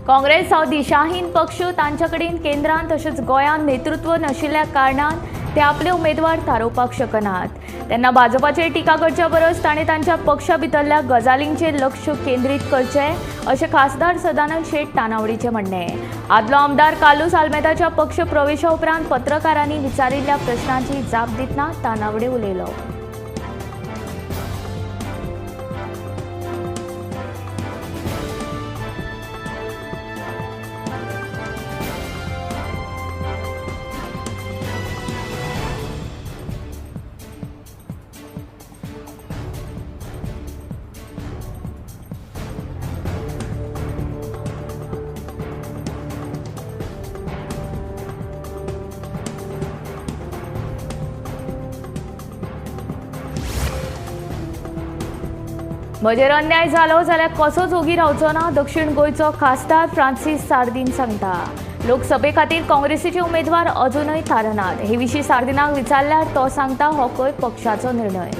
काँग्रेस हांव दिशाहीन पक्ष तांचे कडेन केंद्रांत तशेंच गोंयांत नेतृत्व नाशिल्ल्या कारणान ते आपले उमेदवार थारोवपाक शकनात। तेन्ना भाजपाचेर टिका करच्या परस ताणें तांच्या पक्षा भितरल्या गजालींचेर लक्ष केंद्रीत करचें अशें खासदार सदानंद शेट तानावडीचें म्हणणें। आदलो आमदार कार्लुस आल्मेदाच्या पक्ष प्रवेशा उपरांत पत्रकारांनी विचारिल्ल्या प्रश्नांची जाप दितना तानावडे उलयलो। म्हजेर अन्याय जालो जाल्यार कसोच ओगी रावचो ना, दक्षिण गोंयचो खासदार फ्रांसीस सार्दीन सांगता। लोकसभे खातीर काँग्रेसीचे उमेदवार अजूनय थारनात। हे विशीं सार्दिनाक विचारल्यार तो सांगता हो खंय पक्षाचो निर्णय।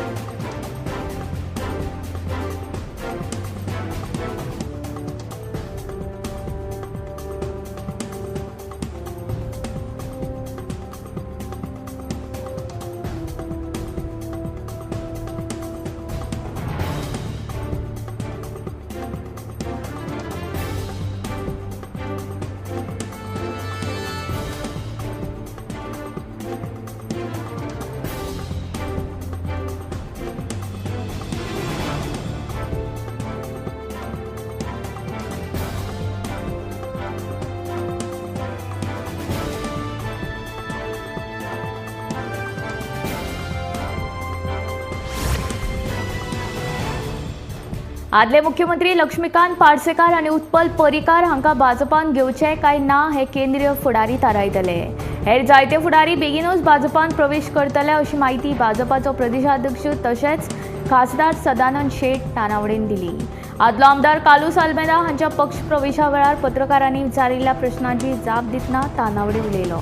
आदले मुख्यमंत्री लक्ष्मीकांत पार्सेकार आनी उत्पल पर्रीकार हांकां भाजपान घेवचें काय ना हे केंद्रीय फुडारी थारायतले। हेर जायते फुडारी बेगीनूच भाजपान प्रवेश करतले अशी म्हायती भाजपाचो प्रदेशाध्यक्ष तशेंच खासदार सदानंद शेट तानावडेन दिली। आदलो आमदार कार्लुस आल्मेदा हांच्या पक्ष प्रवेशा वेळार पत्रकारांनी विचारिल्ल्या प्रश्नांची जाप दितना तानावडे उलयलो।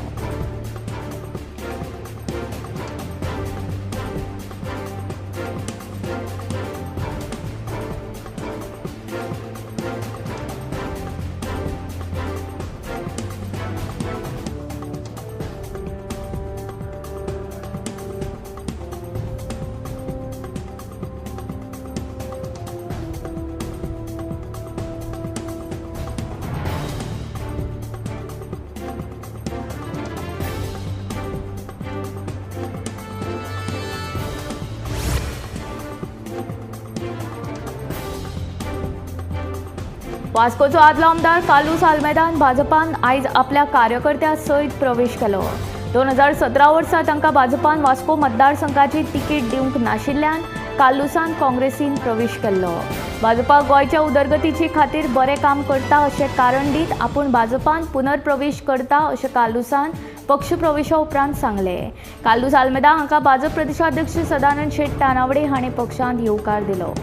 वास्कोचो आदलो आमदार कार्लुस आल्मेदान भाजपान आयज आपल्या कार्यकर्त्यां सयत प्रवेश केलो। 2017 वर्सा तांकां भाजपान वास्को मतदारसंघाची तिकीट दिवंक नाशिल्ल्यान कार्लुसान काँग्रेसीन प्रवेश केल्लो। भाजपा गोंयच्या उदरगतीचे खातीर बरें काम करता अशें कारण दीत आपूण भाजपान पुनर्प्रवेश करता अशें कार्लुसान पक्ष प्रवेशा उपरांत सांगलें। कार्लुस आल्मेदा हांकां भाजप प्रदेशाध्यक्ष सदानंद शेट तानावडे हांणी पक्षांत येवकार दिलो।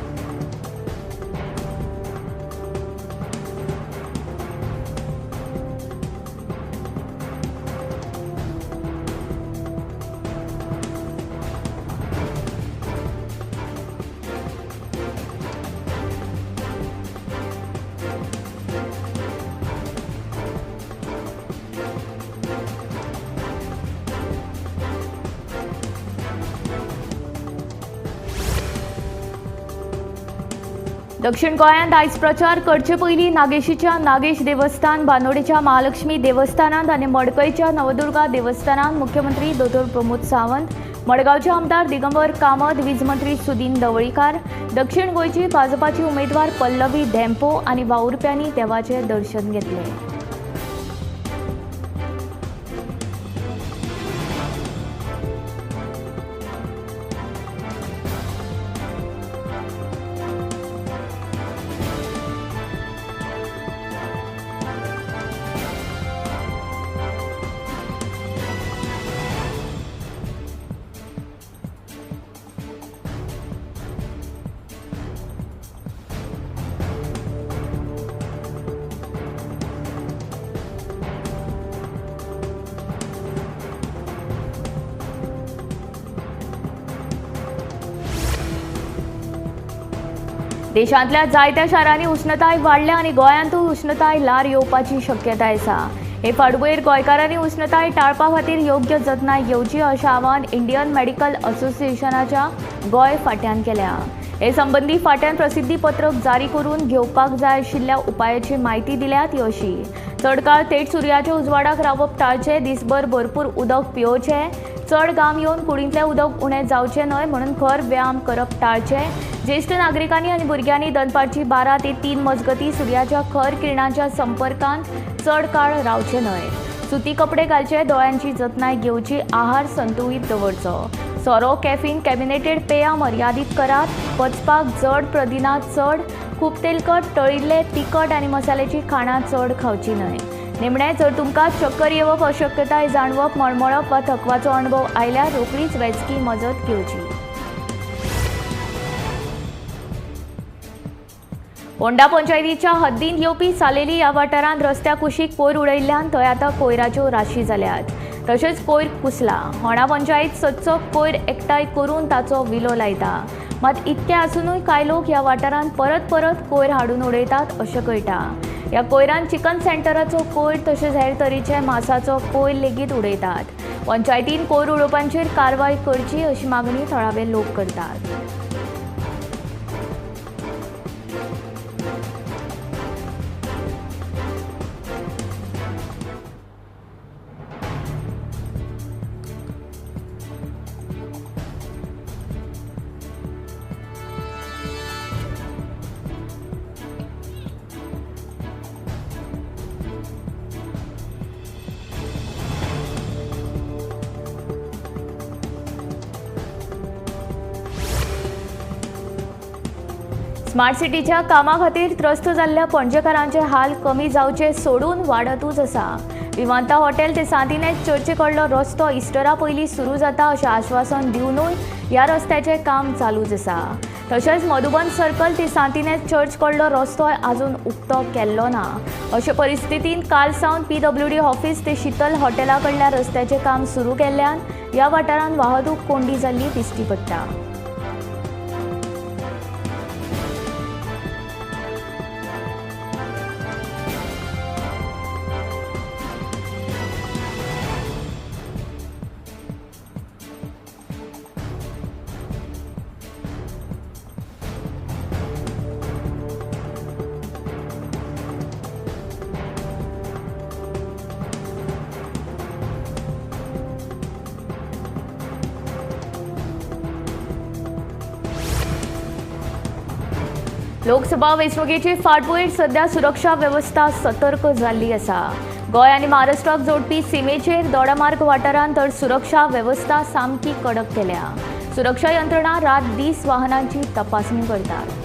दक्षिण गोंयांत आयज प्रचार करचे पयलीं नागेशीच्या नागेश देवस्थान, बांदोडेच्या महालक्ष्मी देवस्थानांत आनी मडकयच्या नवदुर्गा देवस्थानांत मुख्यमंत्री दोतोर प्रमोद सावंत, मडगांवचे आमदार दिगंबर कामत, वीज मंत्री सुदीन ढवळीकार, दक्षिण गोंयची भाजपाची उमेदवार पल्लवी धेंपो आनी वावुरप्यांनी देवाचें दर्शन घेतलें। देशांतल्या जायत्या शारांनी उष्णताय वाडल्या आनी गोंयांतूय उष्णताय ल्हार येवपाची शक्यताय आसा. हे फाटभुंयेर गोंयकारांनी उष्णताय टाळपा खातीर योग्य जतनाय घेवची अशें आवाहन इंडियन मेडिकल असोसिएशनाच्या गोंय फांट्यान केल्या. हे संबंदी फांट्यान प्रसिद्धी पत्रक जारी करून घेवपाक जाय आशिल्ल्या उपायाची म्हायती दिल्या ती अशी: चड काळ थेट सुर्याच्या उजवाडाक रावप टाळचें, दिसभर भरपूर उदक पिवचें, चड घाम येवन कुडींतलें उदक उणें जावचें न्हय म्हणून खर व्यायाम करप टाळचें. ज्येश्ठ नागरिकांनी आनी भुरग्यांनी दनपारची 12 ते 3 मजगतीं सुर्याच्या खर किरणांच्या संपर्कांत चड काळ रावचें न्हय. सुती कपडे घालचे, दोळ्यांची जतनाय घेवची, आहार संतुळीत दवरचो. सोरो, कॅफीन, कॅबिनेटेड पेयां मर्यादीत करात. पचपाक जड प्रदिना चड, खूब तेलकट, तळिल्ले, तिखट आनी मसाल्याची खाणां चड खावची न्हय. निमणें, जर तुमकां चक्कर येवप, अशक्यताय जाणवप, मळमळप वा थकवाचो अणभव आयल्यार रोखडीच वैजकी मजत घेवची. होंडा पंचायतीच्या हद्दींत येवपी सालेली ह्या वाठारांत रस्त्या कुशीक कोयर उडयल्ल्यान थंय आतां कोयराच्यो राशी जाल्यात. तशेंच कोयर कुसला. होंडा पंचायत सदचो कोयर एकठांय करून ताचो विलो लायता. मात इतकें आसुनूय कांय लोक ह्या वाठारांत परत परत कोयर हाडून उडयतात अशें कळटा. ह्या कोयरान चिकन सेंटराचो कोयर तशेंच हेर तरेचे मासाचो कोयर लेगीत उडयतात. पंचायतीन कोयर उडोवपांचेर कारवाय करची अशी मागणी थळावे लोक करतात. स्मार्ट सिटीच्या कामा खातीर त्रस्त जाल्ल्या पणजेकारांचे हाल कमी जावचे सोडून वाडतूच आसा. विमानता हॉटेल ते सांतिनेज चर्चे कडलो रस्तो इस्टरा पयलीं सुरू जाता अशें आश्वासन दिवनूय ह्या रस्त्याचें काम चालूच आसा. तशेंच मधुबन सर्कल ते सांतिनेज चर्च कडलो रस्तोय आजून उक्तो केल्लो ना. अशे परिस्थितींत काल सावन PWD office ते शीतल हॉटेला कडल्या रस्त्याचें काम सुरू केल्ल्यान ह्या वाठारांत वाहतूक कोंडी जाल्ली दिश्टी पडटा. लोकसभा वेंचणुकेची फाटभूंयेर सध्या सुरक्षा वेवस्था सतर्क जाल्ली आसा. गोंय आनी महाराष्ट्राक जोडपी सीमेचेर दोडामार्ग वाठारांत तर सुरक्षा वेवस्था सामकी कडक केल्या. सुरक्षा यंत्रणा रात दीस वाहनांची तपासणी करतात.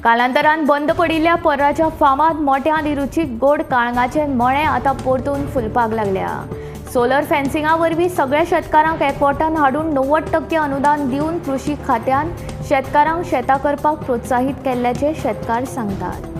कालांतरान बंद पडिल्ल्या पर्राच्या फामाद मोठ्या आनी रुचीक गोड काळंगाचे मळे आतां परतून फुलपाक लागल्या. सोलर फेन्सिंगा वरवीं सगळ्या शेतकारांक एकवटान हाडून 90% अनुदान दिवन कृषी खात्यान शेतकारांक शेतां करपाक प्रोत्साहीत केल्ल्याचें शेतकार सांगतात.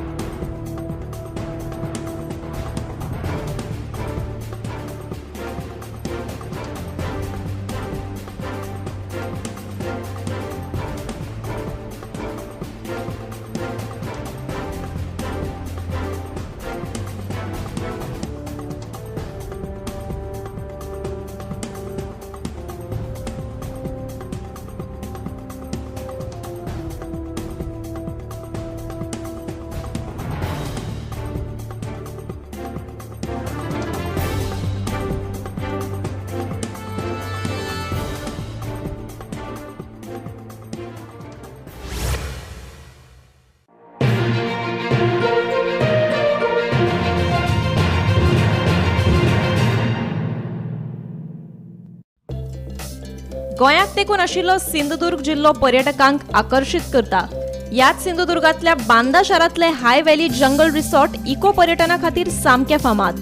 गोंयाक तेंकून आशिल्लो सिंधुदुर्ग जिल्लो पर्यटकांक आकर्शीत करता. ह्याच सिंधुदुर्गांतल्या बांदा शारांतले high valley jungle resort eco पर्यटना खातीर सामकें फामाद.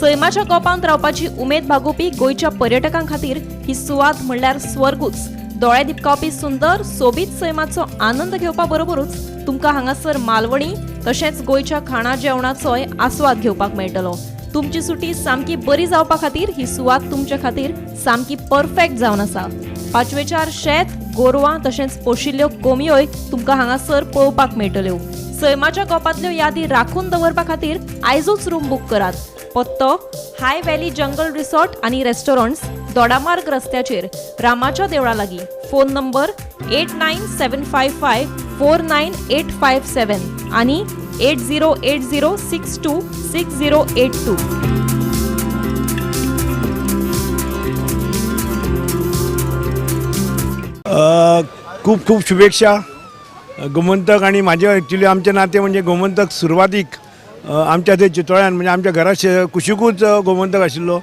सैमाच्या गोपांत रावपाची उमेद भागोवपी गोंयच्या पर्यटकां खातीर ही सुवात म्हणल्यार स्वर्गूच. दोळे दिपकावपी सुंदर सोबीत सैमाचो आनंद घेवपा बरोबरूच तुमकां हांगासर मालवणी तशेंच गोंयच्या खाणा जेवणाचोय आस्वाद घेवपाक मेळटलो. तुमची सुटी सामकी बरी जावपा खातीर ही सुवात तुमचे खातीर सामकी परफेक्ट जावन आसा. पाचवेचार शेत, गोरवां तशेंच पोशिल्ल्यो कोंबयोय तुमकां हांगासर पळोवपाक मेळटल्यो. सैमाच्या गोपांतल्यो यादी राखून दवरपा खातीर आयजूच रूम बूक करात. पत्तो हाय व्हॅली जंगल रिसॉर्ट आनी रेस्टॉरंट्स, दोडामार्ग रस्त्याचेर, रामाच्या देवळा लागीं. Phone number 8975549857 आनी 8080626082. खूब खूब शुभेच्छा गोमंतक. आणि माझे ॲक्च्युली आमचे नाते म्हणजे गोमंतक सुरवातीक आमच्या थंय चितोळ्यान म्हणजे आमच्या घरा कुशिकूच गोमंतक आशिल्लो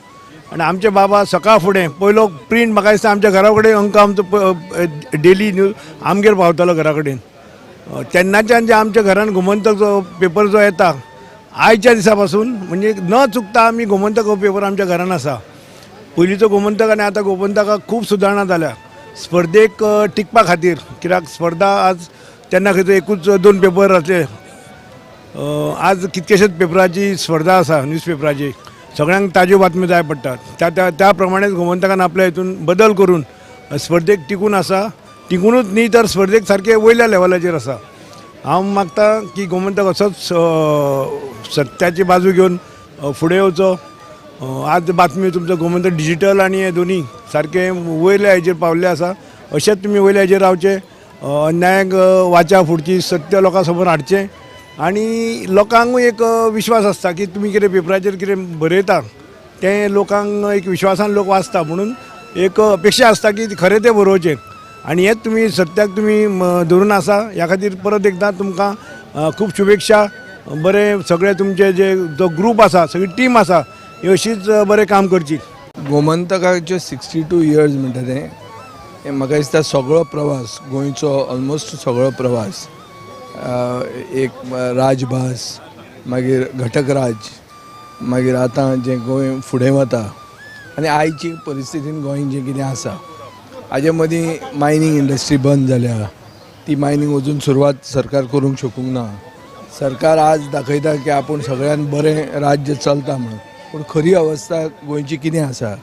आनी आमचे बाबा सकाळ फुडें पयलो प्रिंट म्हाका दिसता आमच्या घरा कडेन अंक आमचो डेली न्यूज आमगेर पावतालो घरा कडेन. तेन्नाच्यान जे आमच्या घरान गोमंतक जो पेपर जो येता आयच्या दिसा पासून म्हणजे न चुकता आमी गोमंतक हो पेपर आमच्या घरान आसा. पयलींचो गोमंतक आनी आतां गोमंतकाक खूब सुदारणा जाल्या स्पर्धेक टिकपा खातीर, कित्याक स्पर्धा आज तेन्ना खंय एकूच दोन पेपर आसले, आज कितकेशेच पेपराची स्पर्धा आसा. न्यूज पेपराची सगळ्यांक ताज्यो बातम्यो जाय पडटात. त्या त्या त्या प्रमाणेच गोमंतकान आपल्या हितून बदल करून स्पर्धेक टिकून आसा. टिकूनच न्ही तर स्पर्धेक सारकें वयल्या लेवलाचेर आसा. हांव मागता की गोमंतक असोच सत्याची बाजू घेवन फुडें वचो. आज बातमी तुमचो गोमंतक डिजिटल आनी हे दोनी सारकें वयल्या हेजेर पावल्ले आसा. अशेंच तुमी वयल्या हेजेर रावचें, अन्यायाक वाचा फुडची, सत्य लोकां समोर हाडचें आनी लोकांकूय एक विश्वास आसता की तुमी कितें पेपराचेर कितें बरयता तें लोकांक एक विश्वासान लोक वाचता, म्हणून एक अपेक्षा आसता की खरें तें बरोवचें आनी हेंच तुमी सत्याक तुमी धरून आसा. ह्या खातीर परत एकदां तुमकां खूब शुभेच्छा. बरें सगळे तुमचे जे जो ग्रूप आसा, सगळी टीम आसा, ही अशीच बरें काम करची. गोमंतकाचे 62 इयर्स म्हणटा तें हें म्हाका दिसता सगळो प्रवास गोंयचो, ऑलमोस्ट सगळो प्रवास, एक राजभास, मागीर घटक राज्य, मागीर आतां जें गोंय फुडें वता आनी आयची परिस्थितीन गोंय जें कितें आसा हाजे मदीं मायनींग इंडस्ट्री बंद जाल्या, ती मायनींग अजून सुरवात सरकार करूंक शकूंक ना. सरकार आज दाखयता की आपूण सगळ्यान बरें राज्य चलता म्हणून, पूण खरी अवस्था गोंयची कितें आसा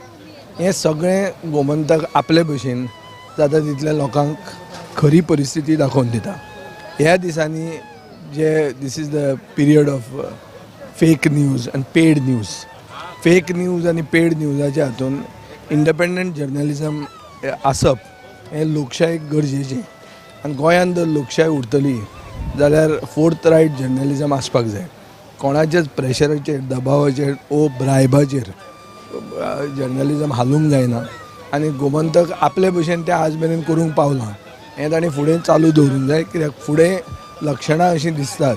हें सगळें गोमंतक आपले भशेन जाता तितल्या लोकांक खरी परिस्थिती दाखोवन दिता. ह्या दिसांनी जे this is the period of fake news आनी पेड न्यूज. फेक न्यूज आनी पेड न्यूजाच्या हातून इंडिपेंडंट जर्नलिजम आसप हें लोकशायेक गरजेचें आनी गोंयांत जर लोकशाय उरतली जाल्यार फोर्थ रायट जर्नलिजम आसपाक जाय. कोणाच्याच प्रेशराचेर, दबावाचेर ओ ब्रायबाचेर जर्नलिजम हालूंक जायना आनी गोमंतक आपले भशेन तें आज मेरेन करूंक पावलां हें ताणें फुडें चालू दवरूंक जाय, कित्याक फुडें लक्षणां अशीं दिसतात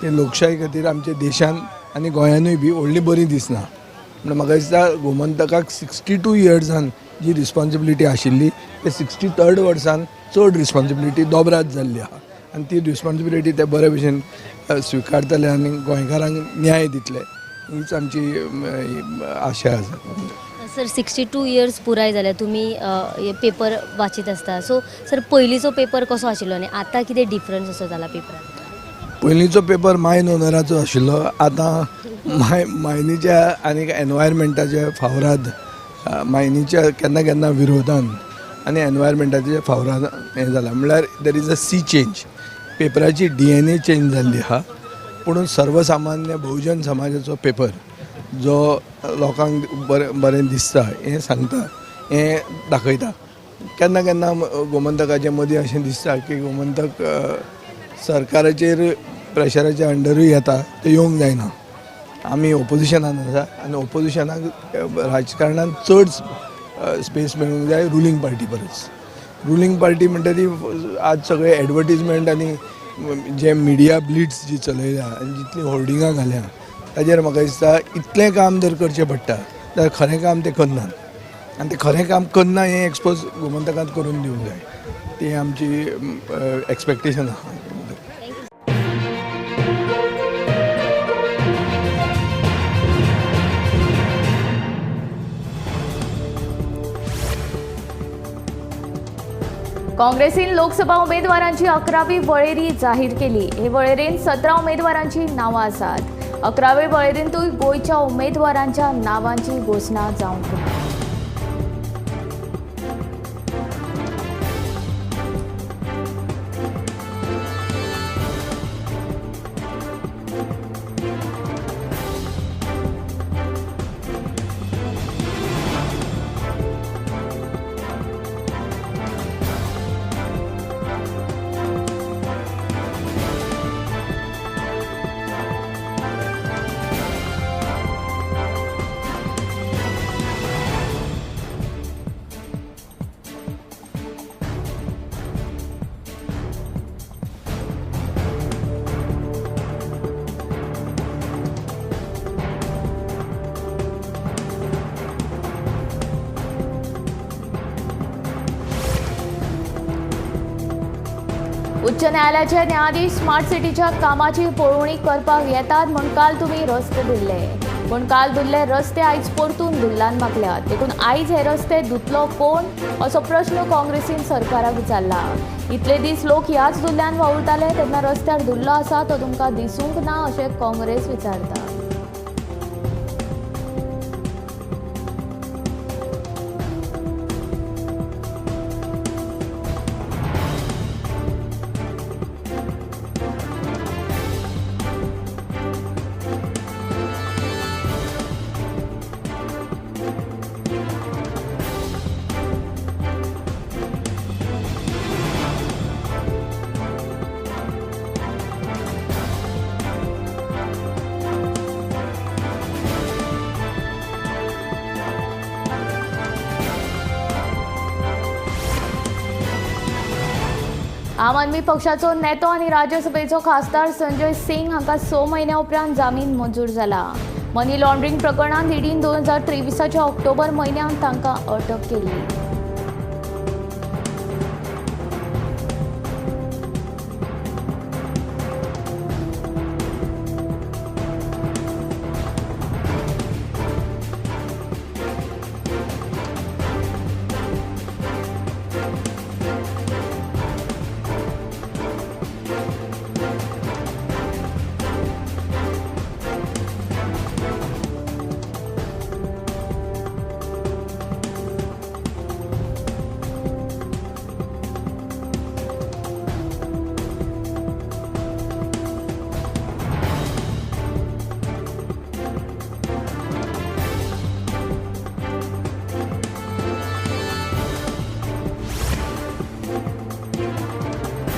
ती लोकशाय खातीर आमच्या देशान आनी गोंयानूय बी व्हडली बरी दिसना. म्हणून म्हाका दिसता गोमंतकाक 62 इयर्सान जी रिस्पोन्सिबिलिटी आशिल्ली ते 63rd वर्सान चड रिस्पोन्सिबिलिटी दोबराद जाल्ली आहा आनी ती रिस्पोन्सिबिलिटी ते बरे भशेन स्विकारतले आनी गोंयकारांक न्याय दितले हीच आमची आशा आसा. सर, 62 इयर्स पुराय जाल्या तुमी पेपर वाचीत आसता. सो सर, पयलींचो पेपर कसो आशिल्लो आनी आतां कितें डिफरन्स असो जाला पेपरान? पयलींचो पेपर मायन ओनराचो आशिल्लो, आतां मायनीच्या आनी एनवायरमेंटाच्या फावराद, मायनीच्या केन्ना केन्ना विरोधान आनी एनवायरमेंटाच्या फावराद हें जालां. म्हणल्यार there is a sea change. पेपराची DNA change जाल्ली आहा, पूण सर्वसामान्य बहुजन समाजाचो पेपर जो लोकांक बरें बरें दिसता हें सांगता, हें दाखयता. केन्ना केन्ना गोमंतकाच्या मदीं अशें दिसता की गोमंतक सरकाराचेर प्रेशराच्या अंडरूय येता, तें येवंक जायना. आमी ओपोजिशनान आसा आनी ओपोजिशनाक राजकारणान चड स्पेस मेळूंक जाय रुलींग पार्टी परस. रुलींग पार्टी म्हणटा ती आज सगळे एडवर्टीजमेंट आनी जे मिडिया ब्लिट्स जी चलयल्या आनी जितलीं होर्डिंगां घाल्या ताजेर म्हाका दिसता इतलें काम जर करचें पडटा जाल्यार खरें काम तें करनात. आनी तें खरें काम करना हें एक्सपोज गोमंतकान करून दिवंक जाय, ती आमची एक्सपेक्टेशन आसा. काँग्रेसीन लोकसभा उमेदवारांची 11वी वळेरी जाहीर केली. हे वळेरेन 17 उमेदवारांची नांवां आसात. 11वे वळेरेंतूय गोंयच्या उमेदवारांच्या नांवांची घोशणा जावंक ना. उच्च न्यायालयाचे न्यायाधीश स्मार्ट सिटीच्या कामाची पळोवणी करपाक येतात म्हूण काल तुमी रस्ते धुल्ले, पूण काल धुल्ले रस्ते आयज परतून धुल्लान मागल्यात. देखून आयज हे रस्ते धुतलो कोण असो प्रश्न काँग्रेसीन सरकाराक विचारला. इतले दीस लोक ह्याच धुल्ल्यान वावुरताले तेन्ना रस्त्यार धुल्लो आसा तो तुमकां दिसूंक ना अशें काँग्रेस विचारता. आम आदमी पक्षाचो नेतो आनी राज्यसभेचो खासदार संजय सिंग हांकां 6 म्हयन्या उपरांत जामीन मंजूर जाला. मनी लॉन्ड्रिंग प्रकरणांत ईडीन 2023 ऑक्टोबर म्हयन्यांत तांकां अटक केल्ली.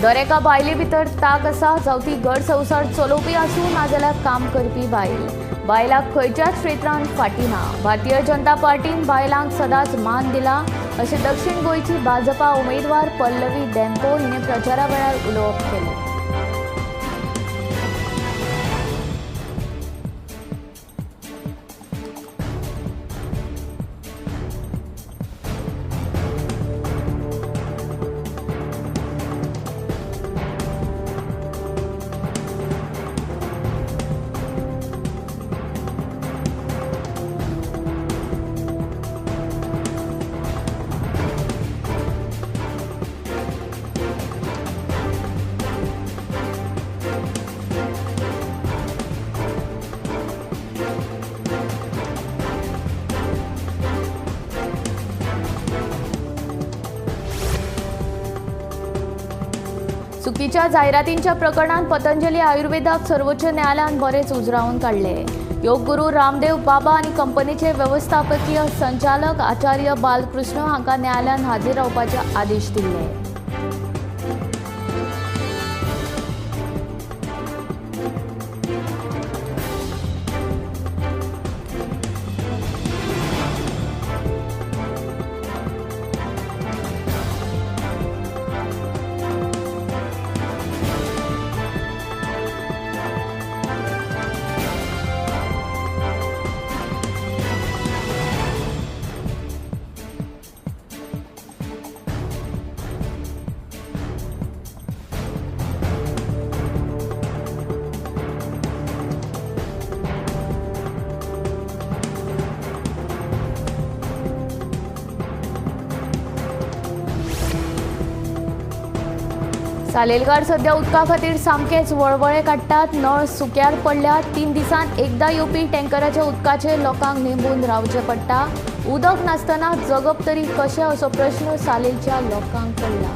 दरेका बायले भितर ताक आसा, जावं ती घर संवसार चलोवपी आसूं नाजाल्यार काम करपी बायल. बायलांक खंयच्याच क्षेत्रांत फाटीं ना. भारतीय जनता पार्टीन बायलांक सदांच मान दिला अशें दक्षिण गोंयची भाजपा उमेदवार पल्लवी डेम्पो हिणें प्रचारा वेळार उलोवप केलें. चुकीच्या जायरातींच्या प्रकरणात पतंजली आयुर्वेदाक सर्वोच्च न्यायालयान बरेच उजरावन काडले. योगगुरू रामदेव बाबा आनी कंपनीचे व्यवस्थापकीय संचालक आचार्य बालकृष्ण हांकां न्यायालयान हाजीर रावपाचे आदेश दिल्ले. सालेलकार सध्या उदका खातीर सामकेच वळवळे काडटात. नळ सुक्यार पडल्यात. 3 दिसांत एकदा येवपी टँकराच्या उदकाचेर लोकांक निंबून रावचें पडटा. उदक नासतना जगप तरी कशें असो प्रश्न सालेलच्या लोकांक पडला.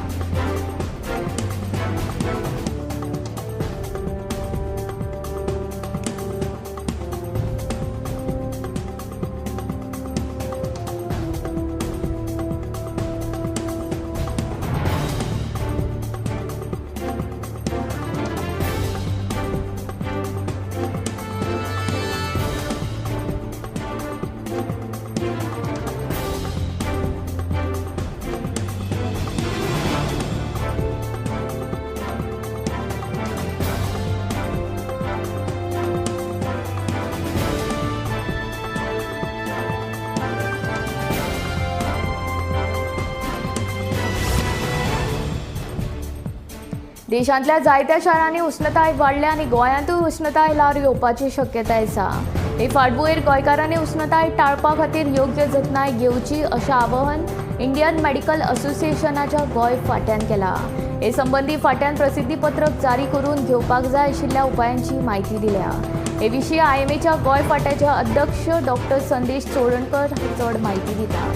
देशांतल्या जायत्या शारांनी उष्णताय वाडल्या आनी गोंयांतूय उष्णताय ल्हार येवपाची शक्यताय आसा. हे फाटभुंयेर गोंयकारांनी उष्णताय टाळपा खातीर योग्य जतनाय घेवची अशें आवाहन इंडियन मेडिकल असोसिएशनाच्या गोंय फांट्यान केलां. हे संबंदी फांट्यान प्रसिद्धी पत्रक जारी करून घेवपाक जाय आशिल्ल्या उपायांची म्हायती दिल्या. हे विशीं आयएमएच्या गोंय फांट्याचे अध्यक्ष डॉक्टर संदेश चोडणकर चड म्हायती दिता.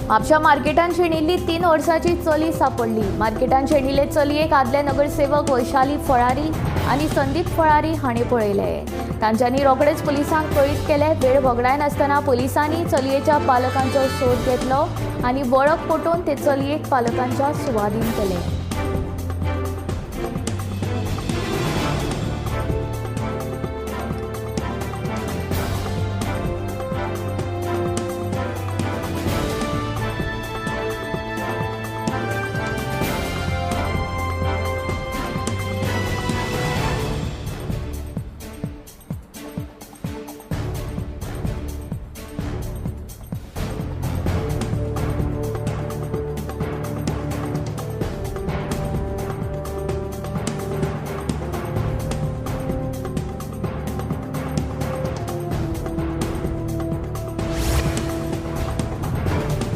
म्हापशा मार्केटान शेणिल्ली 3 वर्सांची चली सापडली. मार्केटान शेणिल्ले चलयेक आदले नगरसेवक वैशाली फळारी आनी संदीप फळारी हांणी पळयले. तांच्यांनी रोखडेच पुलिसांक कळीत केले. वेळ वगडायनासतना पुलिसांनी चलयेच्या पालकांचो सोद घेतलो आनी वळख पटोवन ते चलयेक पालकांच्या सुवादीन केले.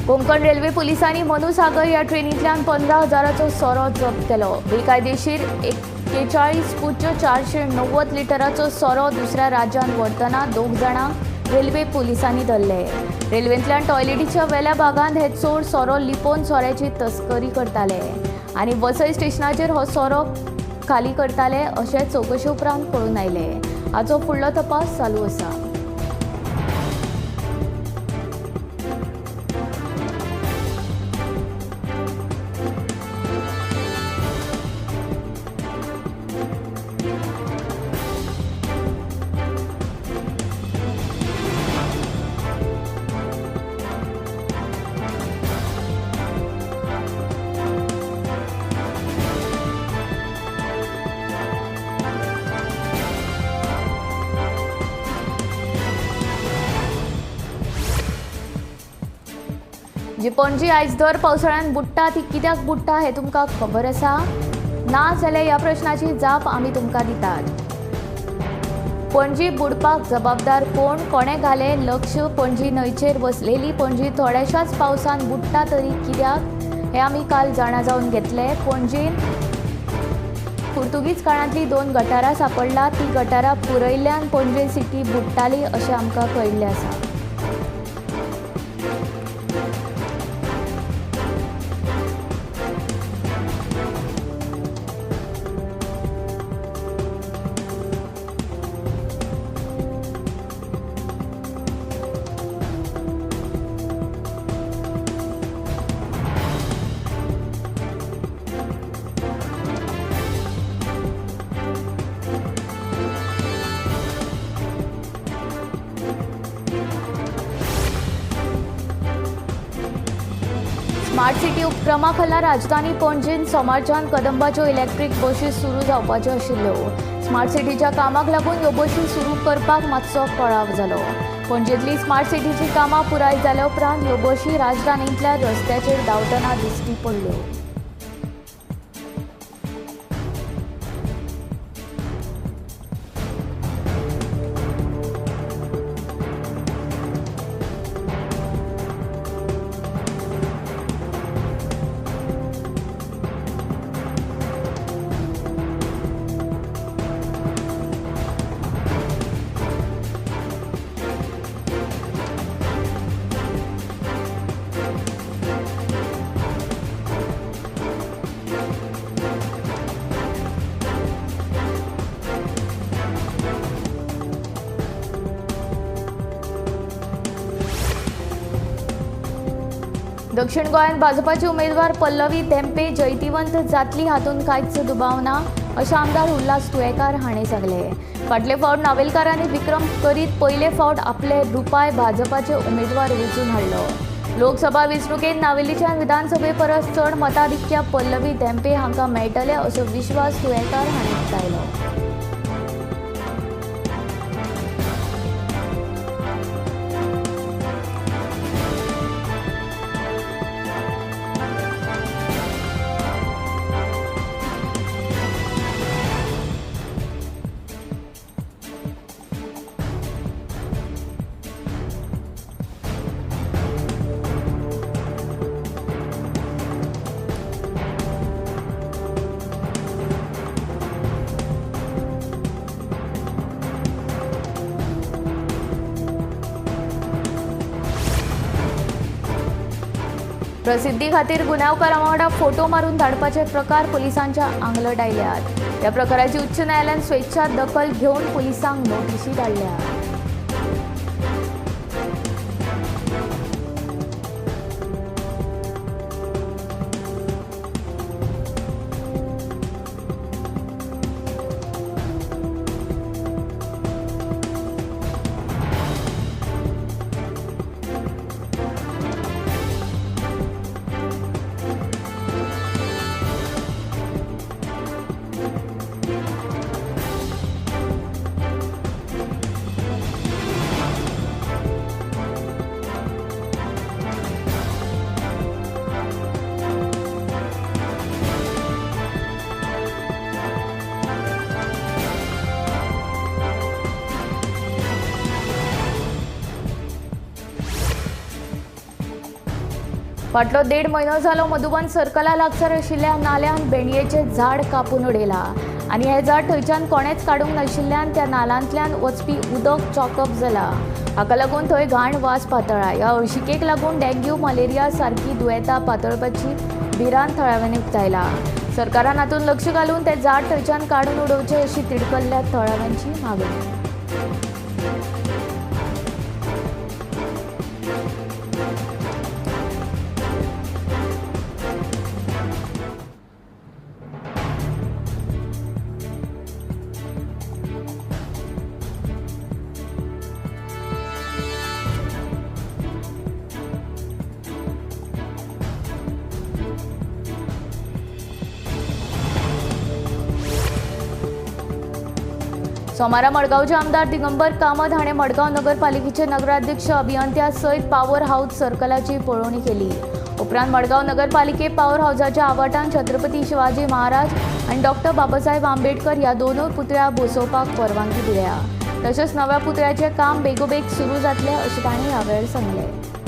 कोंकण रेल्वे पुलिसांनी मनुसागर ह्या ट्रेनींतल्यान 15,000चो सोरो जप्त केलो. बेकायदेशीर 41.490 लिटराचो सोरो दुसऱ्या राज्यांत व्हरतना 2 जाणांक रेल्वे पुलिसांनी धरले. रेल्वेंतल्यान टॉयलेटीच्या वेल्या भागांत हे चोर सोरो लिपोवन सोऱ्याची तस्करी करताले आनी वसई स्टेशनाचेर हो सोरो खाली करताले अशें चवकशे उपरांत कळून आयलें. हाचो फुडलो तपास चालू आसा. जी पणजी आयज दर पावसाळ्यान बुडटा ती कित्याक बुडटा हें तुमकां खबर आसा? ना जाल्यार ह्या प्रश्नाची जाप आमी तुमकां दितात. पणजी बुडपाक जबाबदार कोण? कोणें घालें लक्ष? पणजी न्हंयचेर वसलेली पणजी थोड्याशाच पावसान बुडटा तरी कित्याक हें आमी काल जाणा जावन घेतलें. पणजेन पुर्तुगीज काळांतली 2 गटारां सापडला. ती गटारां पुरयल्ल्यान पणजे सिटी बुडटाली अशें आमकां कळिल्लें आसा. स्मार्ट सिटी उपक्रमा खाला राजधानी पणजेन सोमारच्यान कदंबाच्यो इलेक्ट्रीक बशी सुरू जावपाच्यो आशिल्ल्यो. स्मार्ट सिटीच्या कामाक लागून ह्यो बशी सुरू करपाक मातसो कळाव जालो. पणजेंतली स्मार्ट सिटीची कामां पुराय जाल्या उपरांत ह्यो बशी राजधानींतल्या रस्त्याचेर धांवतना दिश्टी पडल्यो. दक्षिण गोंयांत भाजपाचे उमेदवार पल्लवी धेंपे जैतिवंत जातली हातूंत कांयच दुबाव ना अशें आमदार उल्हास तुयेंकार हाणें सांगलें. फाटले फावट नावेलकारांनी विक्रम करीत पयले फावट आपले रुपाय भाजपाचे उमेदवार वेंचून हाडलो. लोकसभा वेंचणुकेंत नावेलीच्यान विधानसभे परस चड मताधिक्य पल्लवी धेंपे हांकां मेळटले असो विश्वास तुयेंकार हाणें उक्तायलो. प्रसिद्धी खातीर गुन्यांवकारां वांगडा फोटो मारून धाडपाचे प्रकार पुलिसांच्या आंगलट आयल्यात. ह्या प्रकाराची उच्च न्यायालयान स्वेच्छा दखल घेवन पुलिसांक नोटिशी धाडल्या. फाटलो 1.5 म्हयनो जालो मधुबन सर्कला लागसार आशिल्ल्या नाल्यान भेंडयेचें झाड कापून उडयलां आनी हें झाड थंयच्यान कोणेंच काडूंक नाशिल्ल्यान त्या नालांतल्यान वचपी उदक चॉकअप जालां. हाका लागून थंय घाण वास पातळ्ळा. ह्या हळशिकेक लागून डेंग्यू, मलेरिया सारकी दुयेंतां पातळपाची भिरांत थळाव्यांनी उक्तायला. सरकारान हातूंत लक्ष घालून तें झाड थंयच्यान काडून उडोवचें अशी तिडकल्ल्या थळाव्यांची मागणी. सोमारा मडगांवचे आमदार दिगंबर कामत हाणें मडगांव नगरपालिकेचे नगराध्यक्ष अभियंत्या सयत पावर हाऊस सर्कलाची पळोवणी केली. उपरांत मडगांव नगरपालिके पावर हाऊसाच्या आवाटान छत्रपती शिवाजी महाराज आनी डॉक्टर बाबासाहेब आंबेडकर ह्या दोनूय पुतळ्या बसोवपाक परवानगी दिल्या. तशेंच नव्या पुतळ्याचें काम बेगोबेग सुरू जातलें अशें तांणी ह्या वेळार सांगलें.